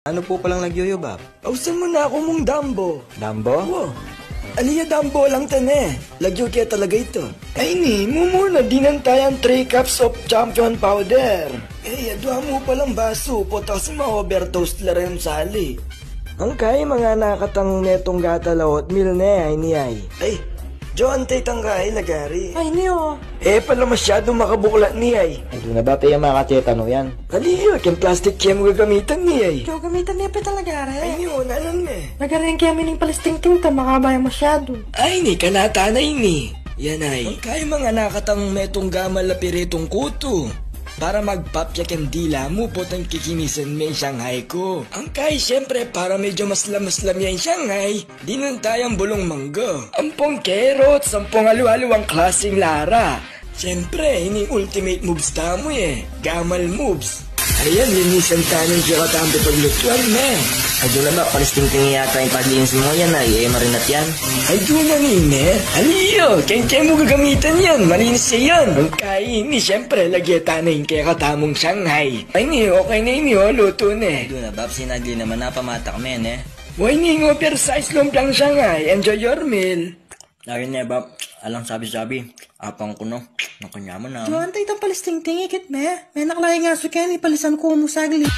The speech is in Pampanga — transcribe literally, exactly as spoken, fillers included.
Nanu pu palang lagyu yu, Bap? Ausan mu na ku mung Dambo. Dambo? Wa. Ali ya Dambo lang tane. Lagyu ke talaga itu. Ay ini, mumuna dinan tayang three cups of champion powder. Ay, adwa mu palang basu, potang ma-overdose la rin sali. Angkay, manganak katang metung gatal a oatmeal ne, ay ini ay. Ay, Jo, antay tang kay lagari. Ay, ini o. E pala masyadung makabuklat ni ay. Ay, duna Bap, e ya makachetanu yan. Ali ya, keng plastik ke mu gagamitan ni ay. Jo, gamitan ne peta lagari. Ay, ini o, nanan me. Lagari ing keng plastik king ta, makaba ya masyadu. Ay, ini, kanatan na ini. Yan ay. Angkay, manganak katang metung gamal a piritung kutu. Para magpapya keng dila mu, potang kikinisan me ing Shanghai ku. Angkay, siyempre, para medyo maslam-maslam ya ing Shanghai, dinan tayang bulung mangga. Ampong carrots, ampong alu-aluang klasing lara. Siyempre, ini ultimate moves tamu e. Gamal moves. Ayan, linisan ta na ing kekatamung paglutuan, me. Ay, duna Bap, palistingting yata ing paglinis mu yan ay, e marinat yan. Ay, duna ne, me. Ali ya, keng ke mu gagamitan yan, malinis ya yan. Angkay ini, siyempre, lagyan ta na ing kekatamung Shanghai. Ay, ini, okay na ini o, lutu ne. Ay, duna Bap, sinagli naman, napamatak me ne. Wa, ini ing oversize lumpiang Shanghai. Enjoy your meal. Lagi ne Bap, alang sabi-sabi, apang ku no, nakanyaman na. Jo, antay tang palistingting, ikit me. Menakla ing asu keni, palisan ku mu saglit.